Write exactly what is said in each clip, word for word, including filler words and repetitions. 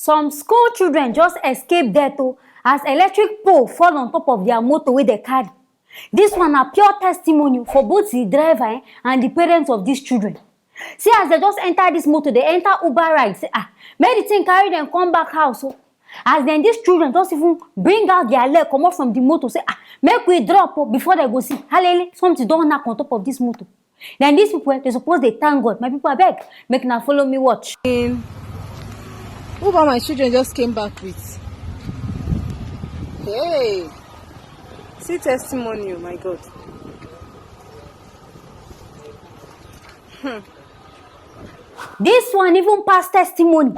Some school children just escape death o, as electric pole fall on top of their motor wey dem carry. This one na pure testimony for both the driver, eh, and the parents of these children. See as dem just enter this motor, dem enter Uber ride, say, ah, make the thing carry dem come back house o. As dem, these children just even bring out their leg comot from the motor, say, ah, make we drop o, before dem go see, halele, something don knack on top of this motor. Then these people, eh, dem suppose dey thank God. My people, abeg, make una follow me watch. Uber my children just came back with. Hey, see testimony, oh my God. Hmm. This one even pass testimony.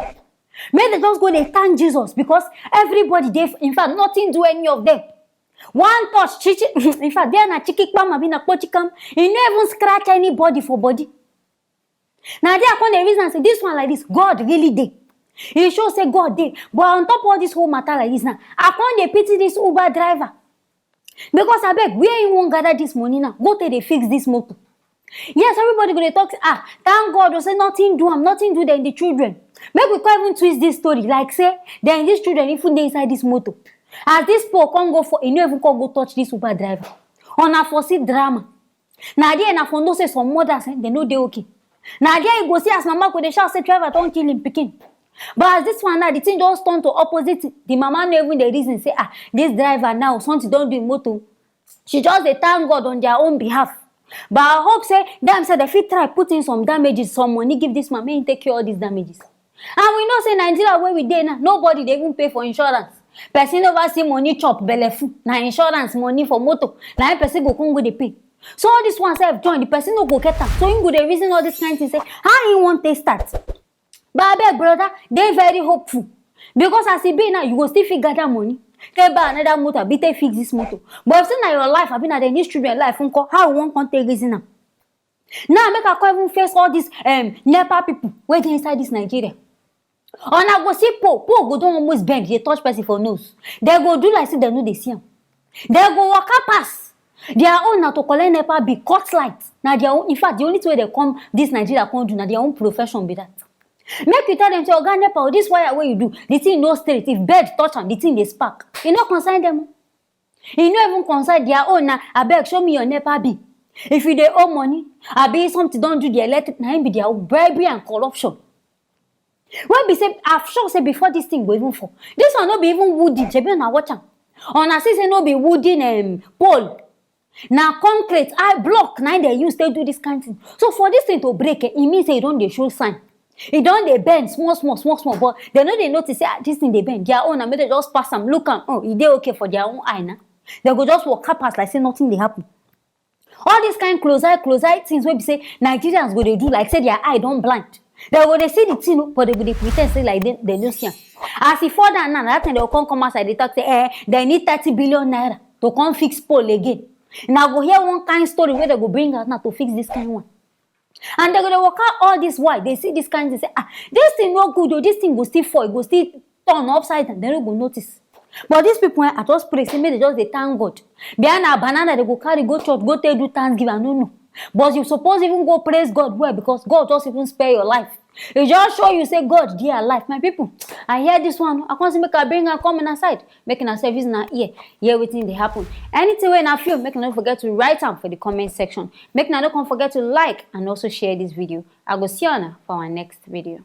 Make dem just go dey thank Jesus, because everybody dey, in fact, nothing do any of them. One touch, chichi, in fact, there na chiki kpam abi na kpochikam. E no even scratch anybody for body. Na there I come dey reason say this one like this, God really dey. E show say God dey. But on top of all this whole matter like this now, I come dey pity this Uber driver. Because abeg, where he wan gather this money now? Go take dey fix this motor. Yes, everybody go dey talk say, ah, thank God o, say nothing do am, nothing do dem, the children. Make we come even twist this story like say dem, these children even dey inside this motor. As this pole come go for, e no even come go touch this Uber driver. Una for see drama. Na there na for know say some mothers, eh, dem no dey okay. Na there you go see as mama go dey shout say driver don kill him pikin. But as this one now, the thing just turn to opposite. The mama no even dey reason say, ah, this driver now, something don do him motor. She just dey thank God on their own behalf. But I hope say dem sef dem fit try put in some damages, some money give this man, make he take care all these damages. And we know say Nigeria wey we dey now, nobody dey even pay for insurance. Person never see money chop belle full. Na insurance money for motor. Na im person go come go dey pay. So all this one sef join, the person no go get am. So him go dey reason all this kind thing, say how he wan take start. But abeg, brother, dey very hopeful. Because as e be now, you go still fit gather money, take buy another motor, abi take fix this motor. But if say na your life, abi na dem these children life, nko, how you wan come take reason am? Now make I come even face all these, um, NEPA people wey dey inside this Nigeria. Una go see pole, pole go don almost bend, dey touch person for nose. Dem go do like say dem no dey see am. Dem go waka pass. Their own na to collect NEPA bill, cut light. Na their own. In fact, the only thing wey dem come this Nigeria come do, na their own profession be that. Make you tell dem say, oga NEPA, oh, this wire wey you do, the thing no straight. If bird touch am, the thing dey spark. E no concern dem o. E no even concern their own. Na abeg, show me your NEPA bill. If you dey owe money, abi something don do the electric, na im be their own. Bribery and corruption. Wey be say, I'm sure say before this thing go even fall, this one no be even wooden. Shebi una watch am? Una see say no be wooden, um, pole. Na concrete, high block, na im dem use take do this kind thing. So for this thing to break, eh, e mean say e don dey show sign. E don dey bend small, small, small, small, but dem no dey notice say, ah, this thing dey bend. Their own na make dem just pass am, look am, oh, e dey okay for their own eye na. Dem go just waka pass like say nothing dey happen. All this kind close eye, close eye things wey be say Nigerians go dey do like say their eye don blind. Dem go dey see the thing o, but dem go dey pretend say like dem, dem no see am. As e fall down now, na that time dem go come come outside dey talk say, eh, dem need thirty billion naira to come fix pole again. Una go hear one kind story wey dem go bring out now to fix this kind one. And dem go dey waka all this while, dey see this kind thing, say, ah, this thing no good o, this thing go still fall, e go still turn upside down, dem no go notice. But these people, eh, I just pray say make dem just dey thank God. Behind na banana dem go carry go church, go take do thanksgiving, I no know. But you suppose even go praise God well, because God just even spare your life. E just show you say God dey alive. My people, I hear this one, I come say make I bring am come una side. Make una service na ear, hear wetin dey happen. Anything wey una feel, make una no forget to write am for the comment section. Make una no come forget to like and also share this video. I go see una for our next video.